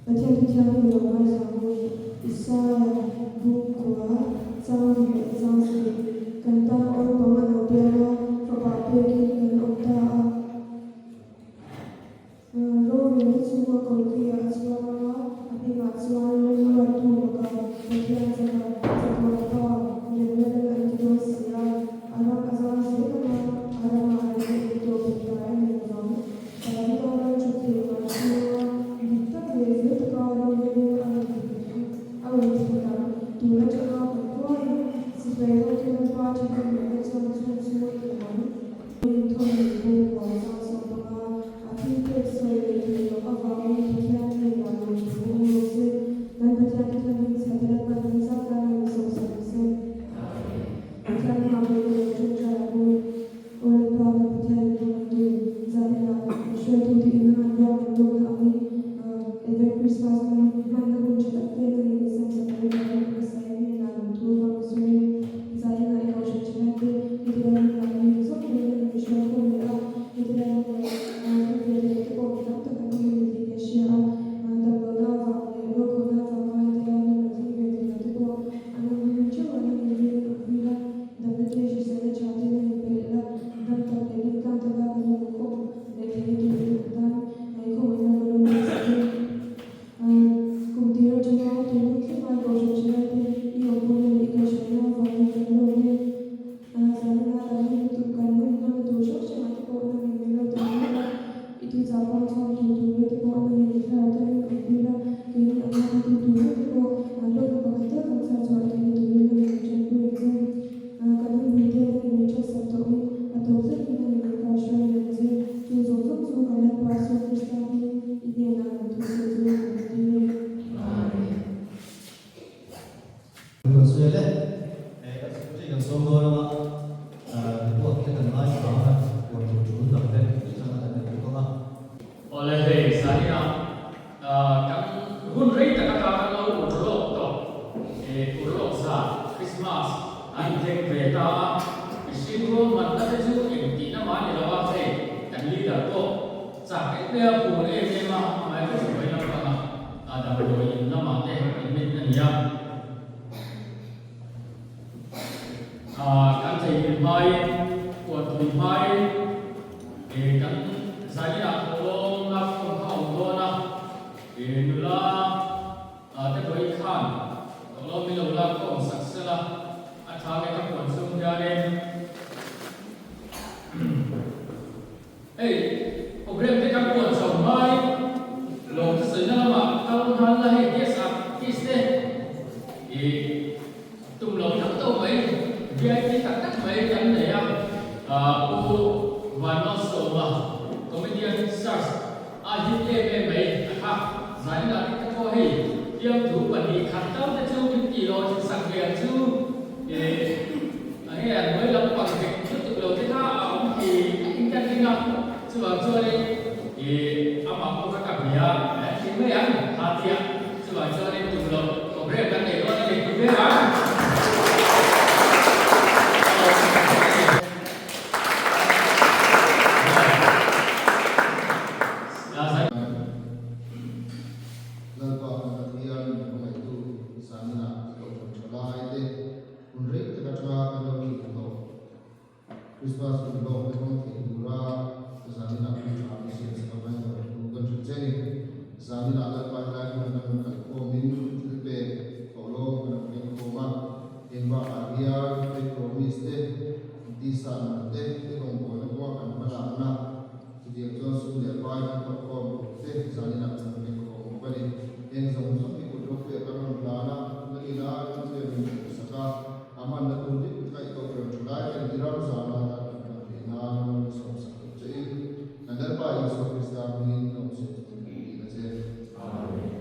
Pathian thu thianghlim lo ngaithla ang u. Isaia bung kua chang hnih leh chang sarih kan tan awlpang a lo piang a, fapa pekin kan awm ta a. Rorelna chu a kokiah a chuang ang a, a hmingah chuan remruattu maka Pathian chaka chatuan pa remna lal an ti dawn si a, a ram a zau zel ang a, a ramah remna in tawp in dah a ni lovang. Davida lal chu thei mah chhunga dik tak leh fel taka rorelin a rawn thlen ang, a rawn thlen ang. Tun atanga kan khuain sipai hotu Lalpa thahnemngaihna chuan chu chu a ti ang. Thawhni bawngkua chang sawm panga a thil pek sawi leh theih loh avangin Pathian hnenah lawmthu awm rawh se. Kan Pathian te thlangin chhiat Lalpan kan zat tan a insawm sak ang se. Pathian hma pawhin a lo tawngtai ang u. Aw Lalpa kan Pathian in hmangaihtu zaninah hruaitute ina an ruak an lawkna angin Advent Christmas hmanna hun tha tak te na nen i sam sak ang kan hmasa em hnenah lawmthu avang ka sawi e. Zaninah i kohhran thalai te heti lai hmunah mi zawk te na nen i hruai khawm leh a, heti lai hmunah thil ve thei te pawh mi tam tak an awm a ni tih kan hria a, damlohna avang leh rualkhawhna avanga heti lai hmun a thleng ve thei lo te pawh an awm hmun theuh an awm in rin awmpui la. Damna te hriselna tha te na in pe leh la, dam tak leh hlim tlang taka kan inawm khawm leh theihna turin an tan ngaihkhawngaihna kan rawn nei sak e. Kum tir atanga tun hun thleng a kohhran thalai te i awmpuina leh i kaihhruaina avangin kan lawm e. Zanina kan hun lutuk kan hun hmanna tur hrang hrangah te pawh nangin min lo tam mek a, i thuchah pawh chhuak tur tur te pawh nangin i thlarau takin awmpui la, keini ang hmanna tu tur te pawh hlawkna pakhat tal kan chhar chhuah theihna turin nangin min tanpui ang che. Kan hun puite nangin min thatsak tawhin a tawp thlengin nangin min kaihruai leh ang che. Chu zawng zawng chu kan Lalpa Isua Krista hmingin i hnenah lawmthu sawi chu kan dil e. Amen. Awle hei Zarina kan hun rei tak ata kan lo ur lawk tawh ur lawk zan Christmas a inthleng ve ta a, mihring ruahmanna te chu engtihna mah ni lo a, hei kan leader pawh chak em em a phur em em a, amaherawhchu chu vawi lampanga damdawi in lamah te admit a ni a. Kan theihnghilh hmain, puanthui hmain kan zaninah thawhlawm lakkhawm kha a awm dawn a, nula te pawhin khan thawhlawm min lo lakkhawm sak sela a tha nge ka puan chhung hianin hei program te kan puan chho hmain lawmthu sawina lamah kal hnan la hei guest artist te. I tum lo deuh deuh mai, VIP tak tak mai kan nei a, Pu Vanmalsawma, comedian search a hit em em mai a kha. Zanin ah te pawh hei fiamthu 2 khat tal te chu min tih loh thin sak ve ang chu. I enge an hnuai lampang dik lutuk lo te kha a awm thei in kan ring a, chuvang chuanin i amah pawh kha ka bia a thing mai ang ha tia. Chuvang chuanin tum loh program kan nei dawn a ni tih vel ang. Lalpa kan Pathian min hmangaihtu Zanina i kohhran tha lai te hun rei tak atanga kan lo thlir tawh. Krismas hun lawk te hmang thei tura zaninah hun tha min siam sak avangin lo thu kan hrilh che ni. Zaninah Lalpa helai hmun kan rawn kal khawmin thil pek thawhlawm kan rawn keng khawm a, eng bakah hian faith promise te, tisa nun te, i rawngbawlna kawnga kan hmalakna, chutiang chuan sum leh pai kan thawh khawm te zaninah kan rawn keng khawm bawk a ni. Heng zawng zawng hi kut ropui ah kan rawn hlan a, Lalina ram min hmuhsak a. A hmanna tur dik taka i kohhran tha lai ten i ram zau nan a kan hman theih nan min sawmsak tuk che in kan Lalpa Isua Krista hmingin lawmsei chungin kan dil a che. Amen.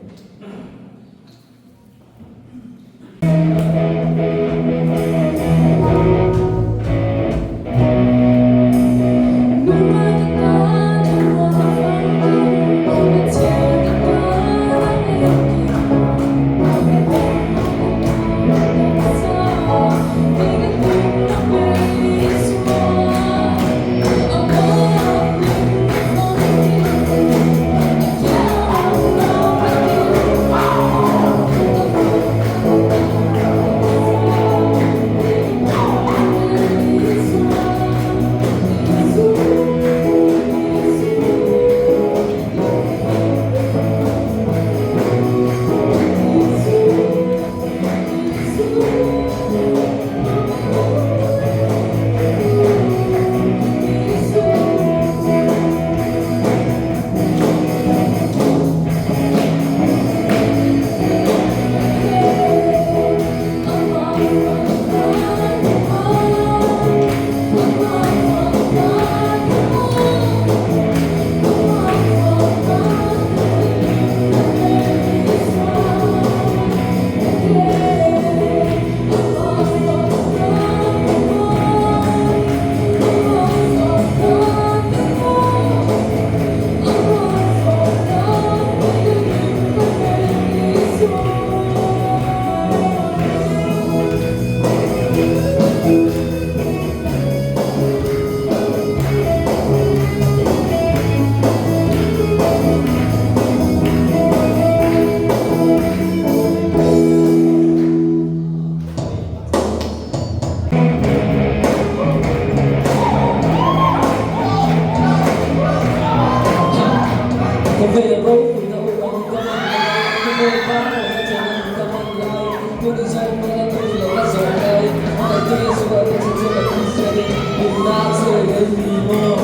Khawvel ropuina awm ka man lai, khawvel parmawina chen ka man lai, hun zawng ka la tur lo la zawh lai, hmangaihtu Isua ka che chu ka Kristian in, hlimna che rei ni maw,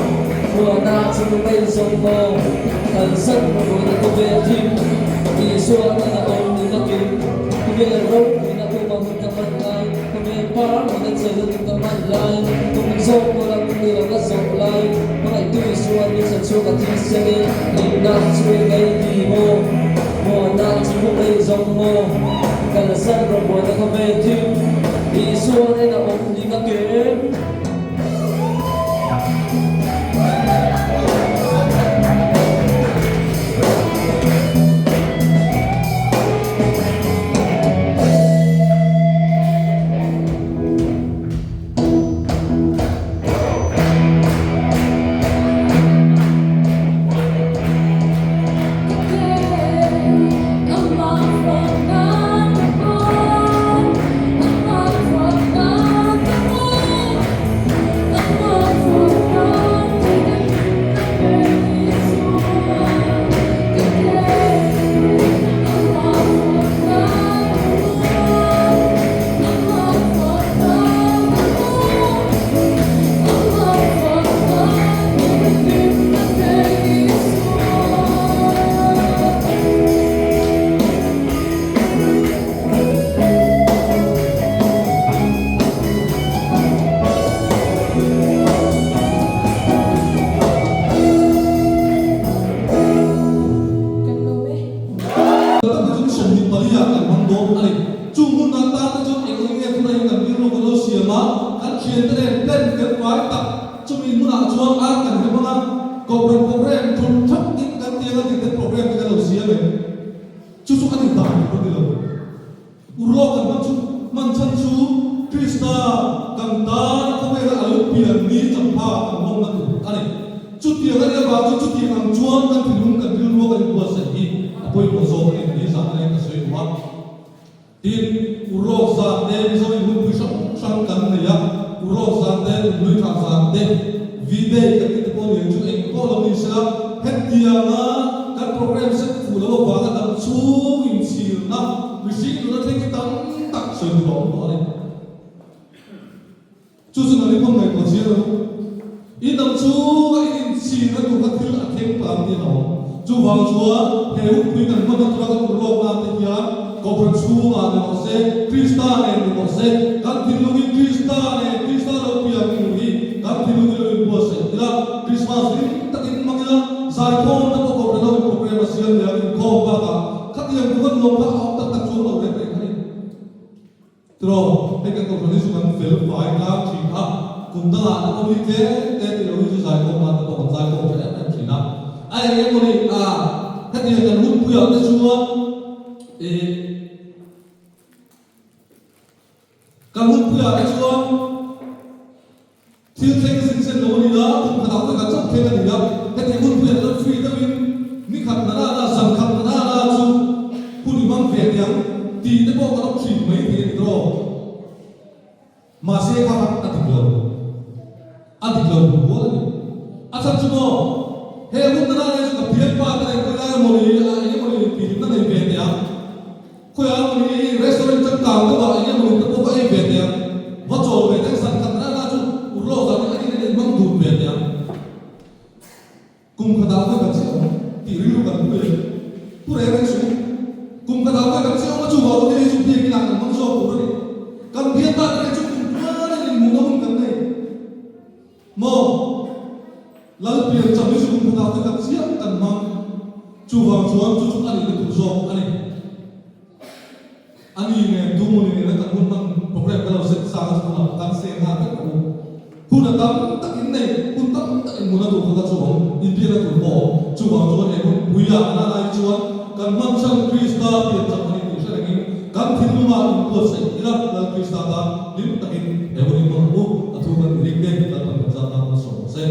muana chu mei zawng maw, kalsan muana khawvel thim, Isua nena awm ni ka kim, khawvel ropuina awm ka man lai, khawvel parmawina chen ka man lai, hun zawng ka la tur lo la zawh lai, hmangaihtu Isua ka che chu ka Kristian in, hlimna che rei ni maw, muana chu mei zawng maw, kalsan muana khawvel thim, Isua nena awm ni ka kim. Thiante nen plan fel fai tak chumi hmunah chuan ar kan hem anga, Kohhran program thun thak in kan ti anga tih te program te kan lo siam em? Chu chu a ni dan tur a ni lo. Urlawk kan hman chu hman chhan chu Krista kan tan khawvela a lo pian ni champha kan hawngna tur a ni. Chutiang a nih avang chu chutiang ang chuan kan thinlung kan rilrua kan inbuatsaih hi a pawimawh zawk a ni tih zan leng ka sawi duh a. Tin, urlawk zan te Mizo in hunpui hrang hrang kan nei a, urlawk zan te, Umlui thlah zan te, V-day kan tih te pawh ni ang chu eng pawh lo ni sela, hetianga kan program set fuh lo avanga dam chhung inchhirna mihring nuna thleng hi tam tak sawi tur a awm tawh a ni. Chu chu nang i pawn ngaihtuah chiang lo. I dam chhunga i inchhirna tur kha thil a thleng pah ang tih a awm. Chuvang chuan he hunpui kan hmanna tura kan urlawk nan te hian Kohhran chhungah ni rawh se, Krista nen ni rawh se, kan thinlungin Krista nen, Krista lo pian tur hi kan thinlungin lo inbuatsaih ila, Krismas hlim takin hmang ila, zaikhawm te pawh Kohhran ho in program a siam leh ang inkhawm bakah khatiang tur kha nuam kha a awm tak tak chuang lo reng reng a ni. Tiraw, hei kan Kohhran hi chu kan fel fai tlang thin a, kum dangah te pawh mi tlem te tih loh hi chu zaikhawm nan te pawh kan zaikhawm tha em em thin a. A eng emaw ni a, hetiang kan hunpuiah te chuan ih kan hunpuiah te chuan Thil thleng zin zen lo a ni a, kum khatah pawh kan chauh thleng a ni a, hetiang hun pui an lo free deuhin ni khat na nana, zan khat na nana chu hun i hmang ve teh ang tih te pawh kan awm thin mai thei a ni tawh. Mahse kha kha a dik lo, a dik lo hun rual a ni. A chhan chu maw, he hun na nana hi chu ka bialpa te nen khawi lai emaw ni, a eng emaw ni tihhlimna nei ve teh ang. Khawiah emaw ni restaurant changkang deuhah eng emaw ni te pawh va ei ve teh ang, va chawl ve teh ang, zan khat rah rah chu urlawk zan in a in in hmang dun ve teh ang. Kum khatah khawi kan chiah awm tih rilru kan pu em? Pu reng reng suh. Kum khatah khawi kan chiah awm a chuvang chu hei chu biakin ah kan hmang zawk tur a ni. Kan biak tak reng chu kum tluan in inhmuhna hun kan nei maw? Lalpian cham hi chu kum khatah khawi kan chiah kan hmang. Chuvang chuan chu chu a nihna tur zawk a ni. A ni nen Dumuni nena kan hun hman program ka lo set sang a chu hunah kan seng nghal vek ang u. Hun a tam tak in nei, hun tam tak in hmuna tur kha ka chu awm, inbiakna tur pawh awm. Chuvang chuan he hun puia a la lai chuan kan hman chhan Krista pian chak a ni tih hre rengin kan thinlungah inbuatsaih ila Lal Krista tan hlim takin he hun i hmang ang u. A thu kan ti ring te, Lalpan kan zat nan malsawm rawh se.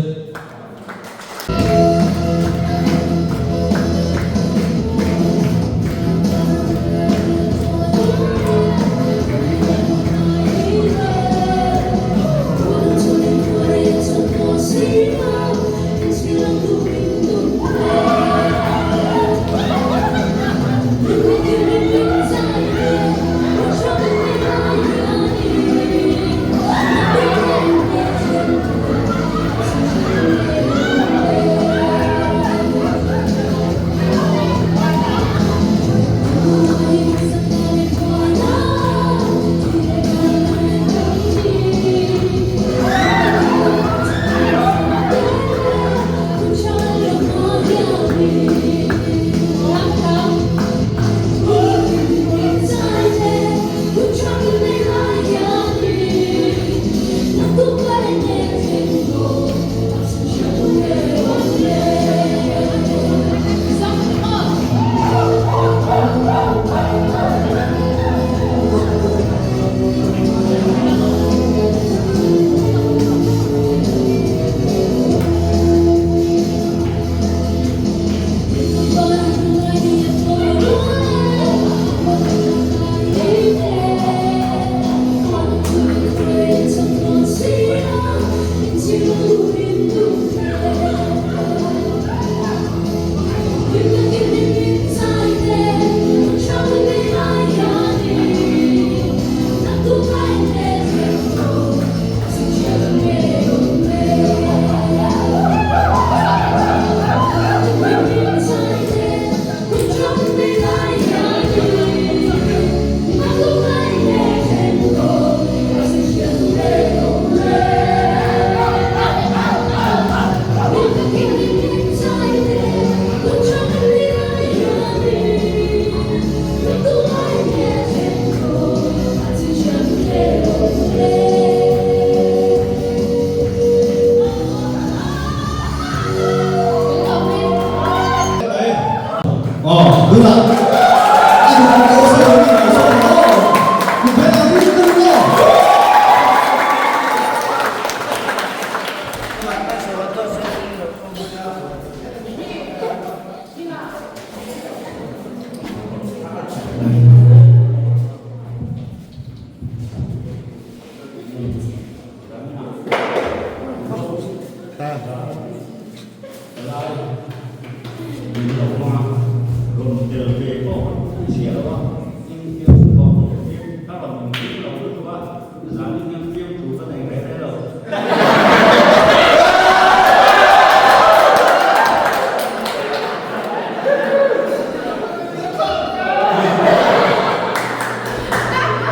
Lai min lo hmang a, rawn tel ve pawh kan phu chiah lo a, in fiam chu tawh lo fiam ka rawn infiam lo lutuk a, zanin hian fiam tur ka nei reng reng lo.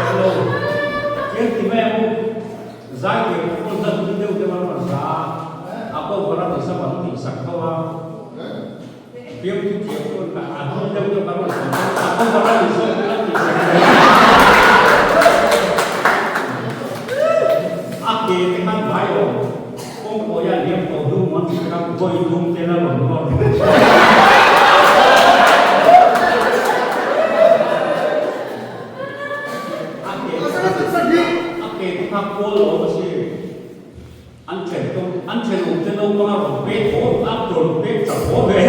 Hello, fiam ti mai ang u. Zaitir pawl hla hlui deuh deuh an rawn za a, a cover a tihsam an tihsak tho a, fiamthu thiam chu an a hlui deuh deuh an rawn sawi tho a, a cover a tihsam an tihsak tho a. A ke te khan vai awm, kawngkawi a liam tawh hnu mawn tih te khan vawi dum te la rawn nawr. A ke te kha kawl lo awm a si. An then tum, an thenawm te naupang a rawn pek haw, a rawn pek chak haw ve.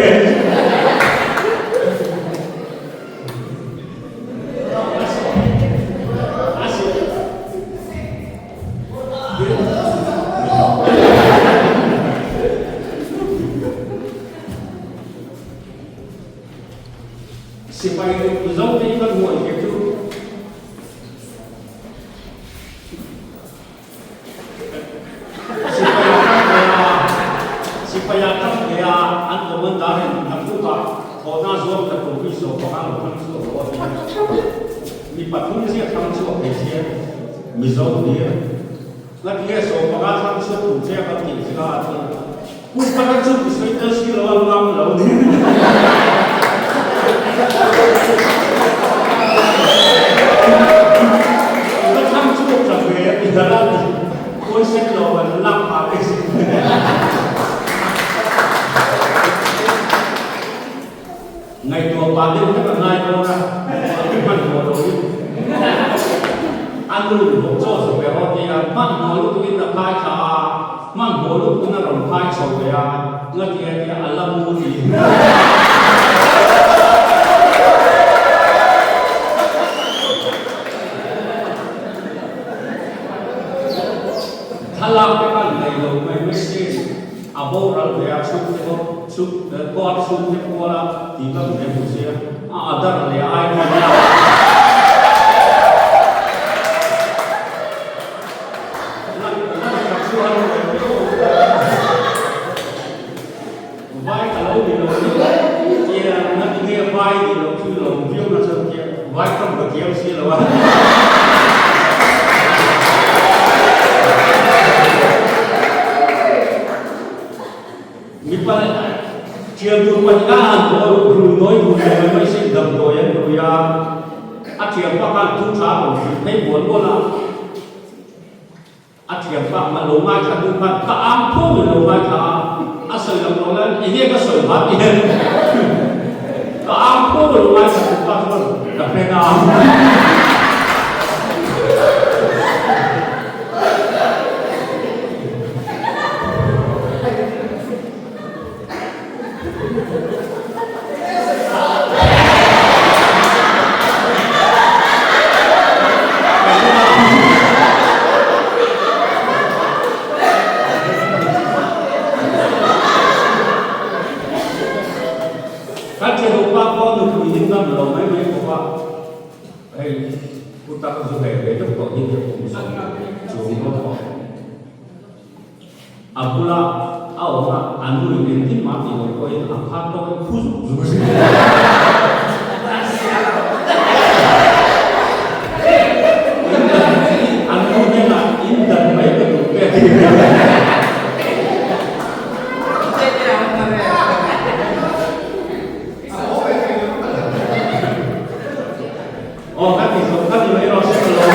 Sipai Mizo te hi kan huai ve chu. Sipai a tang ve a, sipai a tang ve a, an commander in naktukah thawhna zuam ta tur hi sawm panga lo thlang chhuak rawh a ti a. Mi pathum chiah thlang chhuak thei sia Mizo hlir. Ngatinge 15 thlang chhuak tur che a kan tih zia a ti a. Pu Pata chu i sawi tel si lo a ngam lo ni. Ka thlang chhuak ta ve a ti dal a ti. Kawi set lo an lak phah ve si. Ngaihtuah pah deuh hlek a ngai dawn a, hmanhmawh lo in a nu bawk chaw zu ve rawh tia hmanhmawh lutuk in a phai thla a, hmanhmawh lutuk in a rawn phai chho ve a, ngatia tia a la mu ni. Thlalak te khan nei lo mai mai sin. A boral ve a chhungte pawh chu court chhungte puala tih ka hmu hmu sia a adar leh a ID a. Vai ka lo ni lo ni tia na ti nge vai ni lo chu lo viau na chuan tia vai tawng ka thiam si lo a. Mipa thiam tur pahnih a han bawl rui nawi dun leh mai mai sin damdawi an rui a, a thiam pa khan thu tha a rawn hrilh phei mual mual a. A thiam bak mah lo ngaithla duh khan ka ang phung in lo ngaithla a, a sawi lam lo lai enge ka sawi hma ti hian ka ang phung in lo ngaithla duh kha chuan ka hre na. Kan thenawmpa pawh nupui hi ngam lo mai mai khawp a, hei putar zu ve ve deuh tawh hi kum 70 rawt tawh. A bula a awm a, a nu in engtin mah tih loh pawhin a phar tawk in phu zuk zuk a si. A nu hnenah in dan mai ka duh pek a ti. Aw ka ti zawk ka ti mai rawh se ka lo.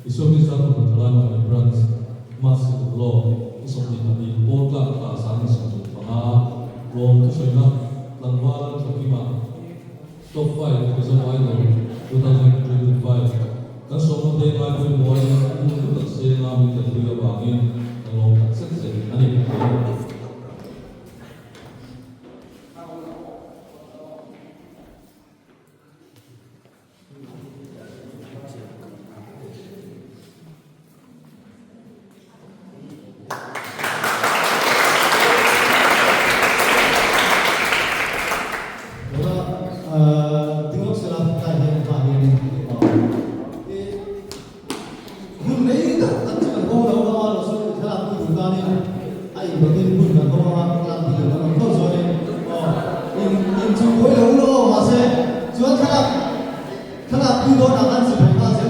Isua Krista Kohhran Thalai Mahni Branch Mas Urlawk ni 22 pawl tlak thla 25 lawm thusawiina tlangval an thawkima Top 5 Mizo Idol 2025 kan sawmna te ngai pawimawhin hun hlu tak senga min tanpui avangin kan lawm tak zet zet a ni. Hun rei tak tak chu kan hawng lo vang a, Rasul thlalak pui tur tanin a inbawtin hun kan hawng ang a, thlalak pui tur kan awm tho chuanin aw in inchung buai lo ulaw aw mahse chuan thlalak thlalak pui dawnah khan sipai nghal zel.